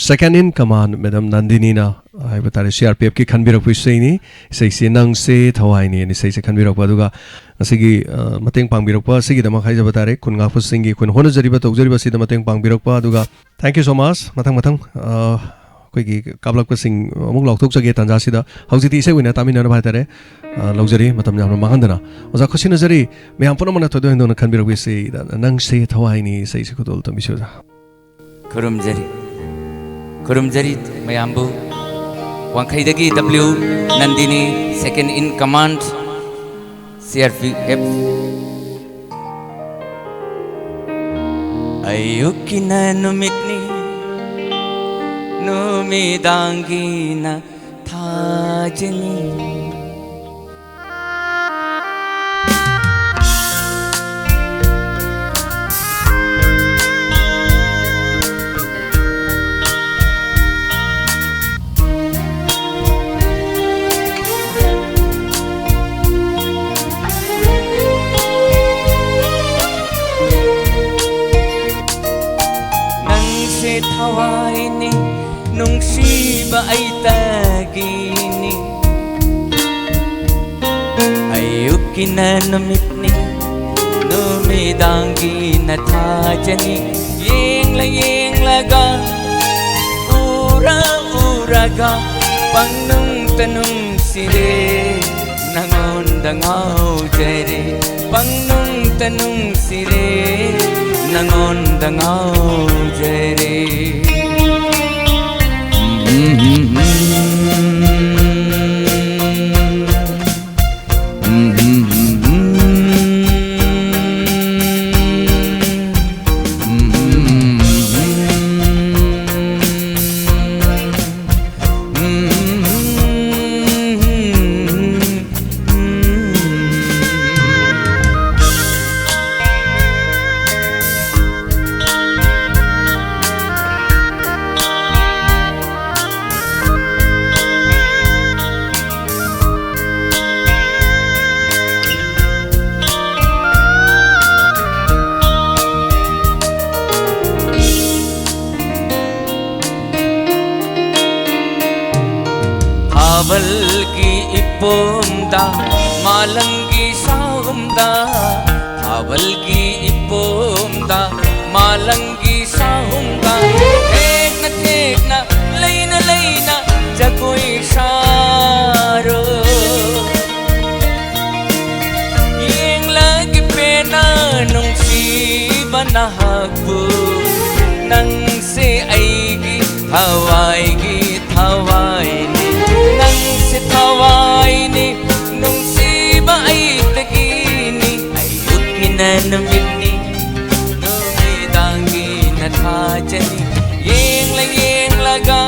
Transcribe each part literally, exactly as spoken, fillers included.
Second in command, Madam Nandinina ꯍꯥꯏꯕ ꯇꯥꯔꯦ, C R P ꯑꯦꯐꯀꯤ ꯈꯟꯕꯤꯔꯛꯄ ꯏꯁꯩꯅꯤ꯫ ꯏꯁꯩꯁꯤ "ꯅꯪꯁꯦ ꯊꯋꯥꯏꯅꯤ" ꯍꯥꯏꯅ ꯏꯁꯩꯁꯦ ꯈꯟꯕꯤꯔꯛꯄ, ꯑꯗꯨꯒ ꯉꯁꯤꯒꯤ, ꯑ, ꯃꯇꯦꯡ ꯄꯥꯡꯕꯤꯔꯛꯄ ꯑꯁꯤꯒꯤꯗꯃꯛ ꯍꯥꯏꯖꯕ ꯇꯥꯔꯦ, ꯈꯨꯟ ꯉꯥꯛꯄꯁꯤꯡꯒꯤ, ꯑꯩꯈꯣꯏꯅ ꯍꯣꯠꯅꯖꯔꯤꯕ, ꯇꯧꯖꯔꯤꯕ ꯑꯁꯤꯗ ꯃꯇꯦꯡ ꯄꯥꯡꯕꯤꯔꯛꯄ꯫ ꯑꯗꯨꯒ thank you so much꯫ ꯃꯊꯪ ꯃꯊꯪ, ꯑ, ꯑꯩꯈꯣꯏꯒꯤ ꯀꯥꯞꯂꯛꯄꯁꯤꯡ ꯑꯃꯨꯛ ꯂꯥꯎꯊꯣꯛꯆꯒꯦ ꯇꯥꯟꯖꯥꯁꯤꯗ꯫ ꯍꯧꯖꯤꯛꯇꯤ ꯏꯁꯩ ꯑꯣꯏꯅ ꯇꯥꯃꯤꯟꯅꯅꯕ ꯍꯥꯏ ꯇꯥꯔꯦ, ꯑ, ꯂꯧꯖꯔꯤ, ꯃꯇꯝ ꯌꯥꯝꯅ ꯃꯥꯡꯍꯟꯗꯅ꯫ ꯑꯣꯖꯥ, ꯈꯨꯠꯁꯤꯟꯅꯖꯔꯤ꯫ ꯃꯌꯥꯝ ꯄꯨꯝꯅꯃꯛꯅ ꯊꯣꯏꯗꯣꯛ ꯍꯦꯟꯗꯣꯛꯅ ꯈꯟꯕꯤꯔꯛꯄ ꯏꯁꯩꯗ "ꯅꯪꯁꯦ ꯊꯋꯥꯏꯅꯤ" ꯏꯁꯩꯁꯤ ꯈꯨꯗꯣꯜ ꯇꯝꯕꯤꯁꯤ, ꯑꯣꯖꯥ꯫ ꯈꯨꯔꯨꯝꯖꯔꯤ, ꯈꯨꯔꯨꯝꯖꯔꯤ ꯃꯌꯥꯝꯕꯨ꯫ ꯋꯥꯡꯈꯩꯗꯒꯤ W Nandini, second in command, C R P F꯫ ꯑꯌꯨꯛꯀꯤꯅ ꯅꯨꯃꯤꯠꯅꯤ, ꯅꯨꯃꯤꯗꯥꯡꯒꯤꯅ ꯊꯥꯖꯅꯤ꯫ ꯅꯪꯁꯦ ꯊꯋꯥꯏꯅꯤ, ꯅꯨꯡꯁꯤꯕ ꯑꯩꯇꯒꯤꯅꯤ꯫ ꯑꯌꯨꯛꯀꯤꯅ ꯅꯨꯃꯤꯠꯅꯤ, ꯅꯨꯃꯤꯗꯥꯡꯒꯤꯅ ꯊꯥꯖꯅꯤ꯫ ꯌꯦꯡꯂ ꯌꯦꯡꯂꯒ, ꯎꯔ ꯎꯔꯒ, ꯄꯪꯅꯨꯡꯇ ꯅꯨꯡꯁꯤꯔꯦ, ꯅꯉꯣꯟꯗ ꯉꯥꯎꯖꯔꯦ꯫ ꯄꯪꯅꯨꯡꯇ ꯅꯨꯡꯁꯤꯔꯦ, ꯅꯉꯣꯟꯗ ꯉꯥꯎꯖꯔꯦ꯫ ꯊꯥꯕꯜꯒꯤ ꯏꯄꯣꯝꯗ, ꯃꯥꯂꯪꯒꯤ ꯁꯥꯍꯨꯝꯗ, ꯊꯥꯕꯜꯒꯤ ꯏꯄꯣꯝꯗ, ꯃꯥꯂꯪꯒꯤ ꯁꯥꯍꯨꯝꯗ, ꯊꯦꯛꯅ ꯊꯦꯛꯅ, ꯂꯩꯅ ꯂꯩꯅ ꯖꯒꯣꯏ ꯁꯥꯔꯣ꯫ ꯌꯦꯡꯂꯒꯦ ꯄꯦꯟꯅ ꯅꯨꯡꯁꯤꯕ ꯅꯍꯥꯛꯄꯨ, ꯅꯪꯁꯦ ꯑꯩꯒꯤ ꯊꯋꯥꯏꯒꯤ ꯊꯋꯥꯏꯅꯤ, ꯅꯪꯁꯦ ꯊꯋꯥꯏꯅꯤ, ꯅꯨꯡꯁꯤꯕ ꯑꯩꯇꯒꯤꯅꯤ꯫ ꯑꯌꯨꯛꯀꯤꯅ ꯅꯨꯃꯤꯠꯅꯤ, ꯅꯨꯃꯤꯗꯥꯡꯒꯤꯅ ꯊꯥꯖꯅꯤ꯫ ꯌꯦꯡꯂ ꯌꯦꯡꯂꯒ,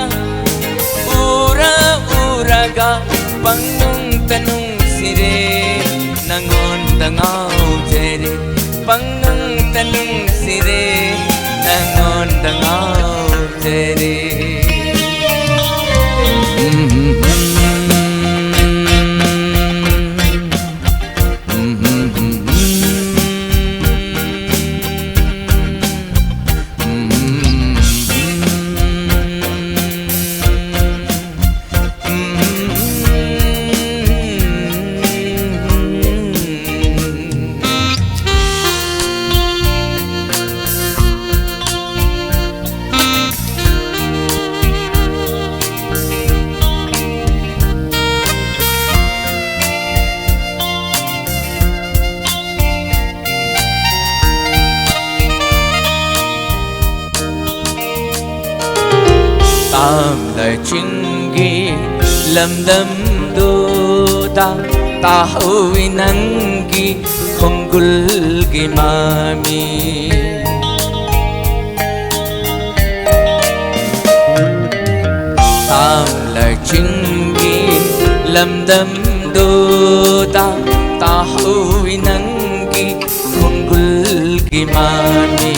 ꯎꯔ ꯎꯔꯒ, ꯄꯪꯅꯨꯡꯇ ꯅꯨꯡꯁꯤꯔꯦ, ꯅꯪꯉꯣꯟꯗ ꯉꯥꯎꯖꯔꯦ꯫ ꯄꯪꯅꯨꯡꯇ ꯅꯨꯡꯁꯤꯔꯦ, ꯅꯪꯉꯣꯟꯗ ꯉꯥꯎꯖꯔꯦ꯫ ꯇꯥꯝꯂ ꯆꯤꯡꯒꯤ ꯂꯝꯗꯝꯗꯨꯗ ꯇꯥꯍꯧꯏ ꯅꯪꯒꯤ ꯈꯣꯡꯒꯨꯜꯒꯤ ꯃꯃꯤ꯫ ꯇꯥꯝꯂ ꯆꯤꯡꯒꯤ ꯂꯝꯗꯝꯗꯨꯗ ꯇꯥꯍꯧꯏ ꯅꯪꯒꯤ ꯈꯣꯡꯒꯨꯜꯒꯤ ꯃꯃꯤ꯫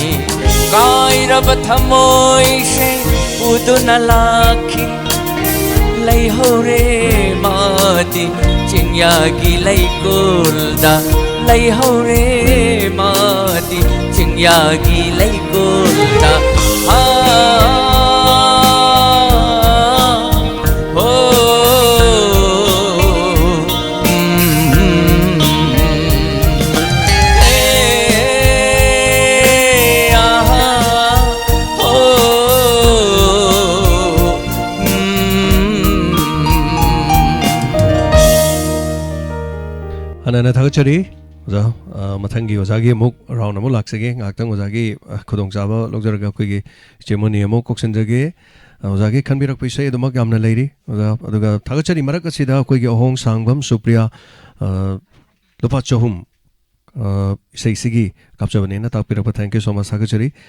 ꯀꯥꯏꯔꯕ ꯊꯃꯣꯏꯁꯦ ꯄꯨꯗꯨꯅ ꯂꯥꯛꯈꯤ꯫ ꯂꯩꯍꯧꯔꯦ ꯃꯥꯗꯤ ꯆꯤꯡꯌꯥꯒꯤ ꯂꯩꯀꯣꯜꯗ, ꯂꯩꯍꯧꯔꯦ ꯃꯥꯗꯤ ꯆꯤꯡꯌꯥꯒꯤ ꯂꯩꯀꯣꯜꯗ꯫ ꯍꯥ, ꯍꯣ꯫ ꯍꯥꯟꯅ ꯊꯥꯒꯠꯆꯔꯤ ꯑꯣꯖꯥ꯫ ꯑ, ꯃꯊꯪꯒꯤ ꯑꯣꯖꯥꯒꯤ ꯑꯃꯨꯛ ꯔꯥꯎꯟ ꯑꯃꯨꯛ ꯂꯥꯛꯆꯒꯦ꯫ ꯉꯥꯏꯍꯥꯛꯇꯪ ꯑꯣꯖꯥꯒꯤ, ꯑ, ꯈꯨꯗꯣꯡꯆꯥꯕ ꯂꯧꯖꯔꯒ ꯑꯩꯈꯣꯏꯒꯤ ꯏꯆꯦ ꯃꯣꯅꯤ ꯑꯃꯨꯛ ꯀꯧꯁꯤꯟꯖꯒꯦ꯫ ꯑ, ꯑꯣꯖꯥꯒꯤ ꯈꯟꯕꯤꯔꯛꯄ ꯏꯁꯩ ꯑꯗꯨꯃꯛ ꯌꯥꯝꯅ ꯂꯩꯔꯤ ꯑꯣꯖꯥ꯫ ꯑꯗꯨꯒ ꯊꯥꯒꯠꯆꯔꯤ, ꯃꯔꯛ ꯑꯁꯤꯗ ꯑꯩꯈꯣꯏꯒꯤ ꯑꯍꯣꯡ ꯁꯥꯡꯕꯝ ꯁꯨꯄ꯭ꯔꯤꯌꯥ, ꯑ, ꯂꯨꯄꯥ ꯆꯍꯨꯝ, ꯑ, ꯏꯁꯩꯁꯤꯒꯤ ꯀꯥꯞꯆꯕꯅꯦꯅ ꯇꯥꯛꯄꯤꯔꯛꯄ, thank you so much, ꯊꯥꯒꯠꯆꯔꯤ꯫